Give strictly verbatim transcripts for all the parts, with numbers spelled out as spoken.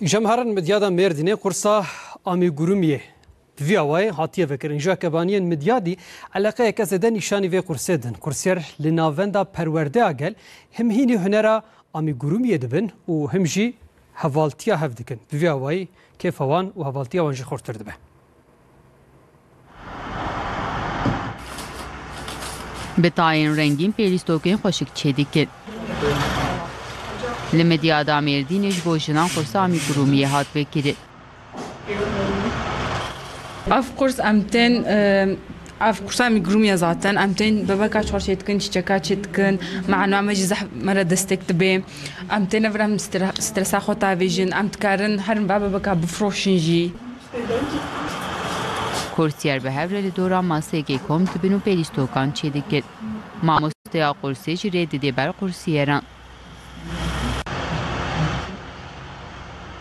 Îjam herin Midyada Mêrdînê qursa amîgurumiyê bi vî awayî hatiye vekirin. Ji kebaniyên Midyadî eleqeyeke zêde nîşanî vê qursê din. Qursiyer li navenda perwerdeya gel him hînî hunera amîgurumiyê dibin û him jî hevaltiya hev dikin. Bi vî awayî kêfa wan û hevaltiya wan jî xurtir dibe. Bi tayên rengîn pêlîstokên xweşik çêdikin. Li Midyada Mêrdînê ji bo jinan qursa amîgurumiyê hat vekirin. Ev qurs em tên, e, ev qursa amîgurumiyê zaten. Em tên bebeka çor çêdikin, çiçeka çêdikin. Mehna me jî zehf me re destek dibe. Em tên vir em stre-, stresa xwe tavêjin. Em dikarin herin va bebeka bifroşin jî. Kursiyer bi hev re li dora maseyekê kom dibin û pêlîstokan çêdikin. Mamosteya qursê jî rê didê ber qursiyeran.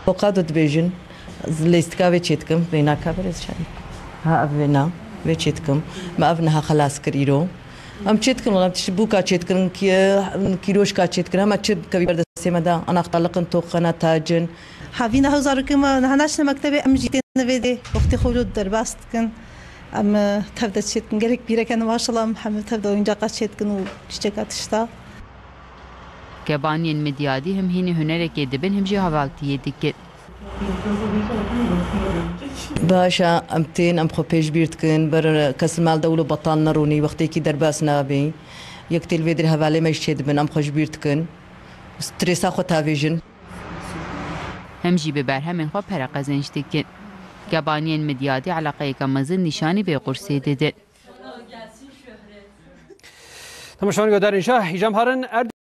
Avokado dibêjin, lêstika vê çêdikim, vênaka birêz şerî. Ha, ev vêna, vê çêdikim. Me ev niha xelas kir îro. Em çêdikin, wela tişt bûka çêdikin, ki, kîroşka çêdikin, hema çi bikevî ber destê me de, anahtarliqin, toxana, tacin. Havîna hewzarokê me niha naçine mektebê, em jî têne vê dê. Wextê xwe wilo derbas dikin. Em, e, tev de çêdikin. Gelek pîreke ne maşallah em hemû tev de oyuncaqa çêdikin û çiçeka tişta. Kebaniyên Midyadî him hînî hunerekê dibin, him jî hevaltiyê dikin. Baş e, em tên, em xwe pêşbîr dikin, ber kes li mal de wilo betal nerûnî, wextêkî derbas nabî. Yek tê li vê dirê hevalê me jî çêdibin, em xwe ji bîr dikin. Stresa xwe tavêjin. Him jî bi berhemên xwe pere qezenc dikin. Kebaniyên Midyadî eleqeyeke mezin nîşanî vê qursê didin. Temaşevanên guhdarên şah, Îjam Harin, Erd-